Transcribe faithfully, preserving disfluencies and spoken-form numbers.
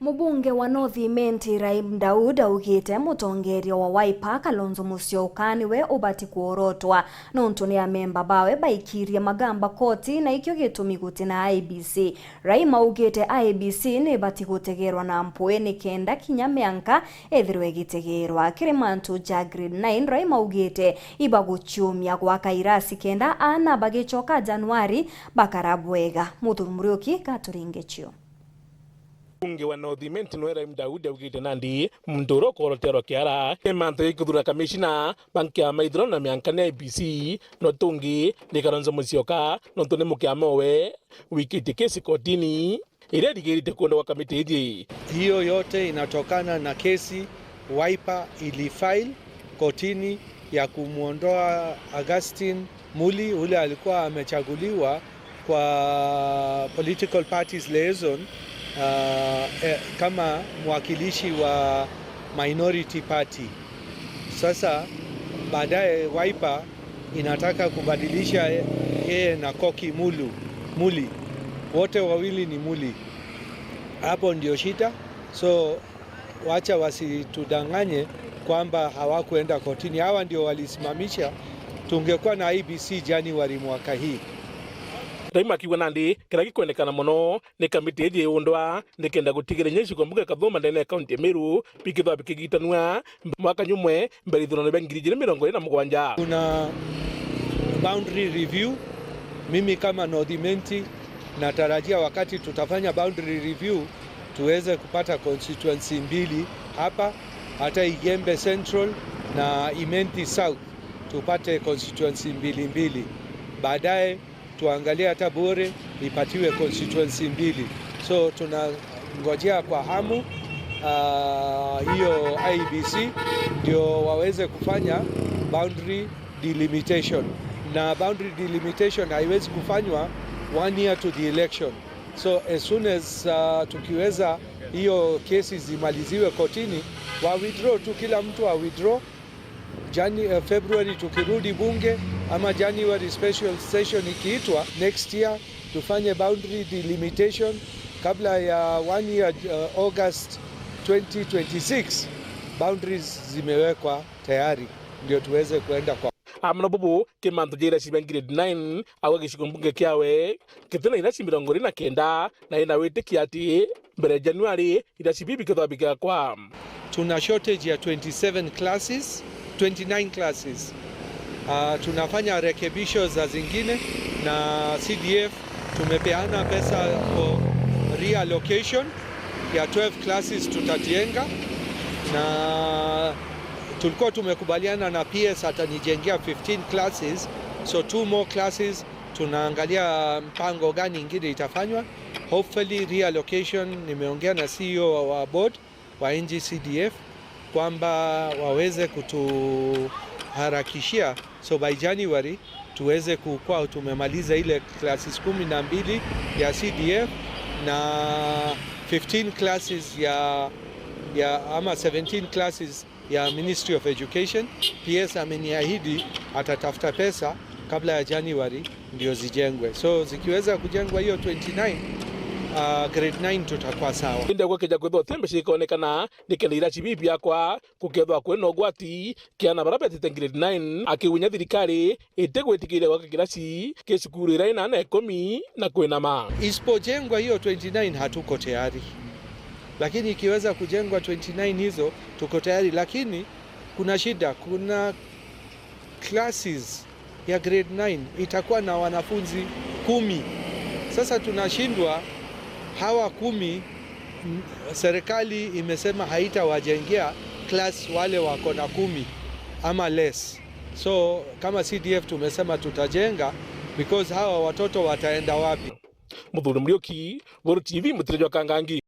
Mubunge wa North Imenti Rahim Daud augite mutongeria wa Wiper Kalonzo Musyoka niwe ubati kuorotwa nontu ni amemba bawe baikirie magamba koti na ikio gitumi guti na I E B C. Rahim augite I E B C ni ibati gutegerwa na mpwi nikenda kinya mianka ethirwe igitegerwa. Kiri mantu ja grade nine, Rahim augite ibaguciumia gwaka irasi kenda aana bagicoka Januari bakara bwega. Muthuri Muriuki gaturinge cio. Mbunge wa North Imenti niwe Rahim Daudi augite nandi muntu uria ukoroterwa kiara ni mantu ya kuthura kamishina ba nkiama ithurano na mianka ni I E B C, no tungi ni Kalonzo Musyoka nontu ni mukiama owe wikitie kesi kotini iria irigirite kuonda gwa kamiti iji. Hiyo yote inatokana na kesi Wiper ilifile kotini ya kumwondoa Augustine Muli, ule alikuwa amechaguliwa kwa political parties liaison, uh, eh, kama mwakilishi wa minority party. Sasa baadaye Wiper inataka kubadilisha yeye na Koki Mulu, Muli. Wote wawili ni Muli. Hapo ndio shida. So, wacha wasitudanganye kwamba hawakuenda kotini. Hawa ndio walisimamisha. Tungekuwa na I E B C January mwaka hii. Rahim akiuga nandi kiria gikwendekana mono ni kamiti iji iundwa nikenda gutigiria inya icigo mbunge kathuma ndene ya kaunti ya Meru bikithwa bikigitanua mwaka nyumwe mbere ithurano bia ngiri ijiri mirongo iri na mugwanja. Kuna boundary review. Mimi kama North Imenti natarajia wakati tutafanya boundary review tuweze kupata constituency mbili hapa, hata Igembe Central na Imenti South tupate constituency mbili mbili. Baadaye tuangalie hata Bore ipatiwe constituency mbili. So tunangojea kwa hamu, ah, hiyo I E B C ndio waweze kufanya boundary delimitation, na boundary delimitation haiwezi kufanywa one year to the election. So as soon as, uh, tukiweza hiyo kesi zimaliziwe kotini, wa withdraw tu, kila mtu wa withdraw. Janu-, uh, February tukirudi bunge ama January special session ikiitwa next year, tufanye boundary delimitation kabla ya one year, uh, August twenty twenty-six, boundaries zimewekwa tayari ndio tuweze kuenda kwa. Amwe na bubu, kimantu ja irasi bia grade nine, agwa gicigo mbunge kiawe, kiti na irasi mirongo iri na kenda, na ina witikia ati mbere ya Januari, irasi bibi bikethwa bigakwa. Tuna shortage ya twenty-seven classes, twenty-nine classes. Ah, tunafanya rekebisho za zingine na C D F, tumepeana pesa for reallocation ya twelve classes tutajenga, na tulikuwa tumekubaliana na P S atanijengea fifteen classes, so two more classes tunaangalia mpango gani ingine itafanywa. Hopefully reallocation, nimeongea na C E O wa, wa board wa N G C D F kwamba waweze kutuharakishia, so by January tuweze kukuwa tumemaliza ile classes kumi na mbili ya C D F na fifteen classes ya, ya, ama seventeen classes ya Ministry of Education. P S ameniahidi atatafuta pesa kabla ya January ndio zijengwe. So zikiweza kujengwa hiyo twenty-nine, uh, grade nine tutakuwa sawa. Indi gukija kwithwa uti mbeca ikoonekana, nikenda irasi bibi biakwa gukethwa kwina ugwati, kiana baria betite grade nine, akiunya thirikari itigwitikiria gwaka kirasi ki cukuru iria ina aana ikumi na kwinama. Isipojengwa hiyo twenty-nine, hatuko tayari. Lakini ikiweza kujengwa twenty-nine hizo, tuko tayari. Lakini kuna shida, kuna classes ya grade nine itakuwa na wanafunzi kumi. Sasa tunashindwa hawa kumi, m-, serikali imesema haitawajengea class wale wako na kumi ama less. So, kama C D F tumesema tutajenga, because hawa watoto wataenda wapi? Muthuri Muriuki, Weru T V, Mutire jwa Kangangi.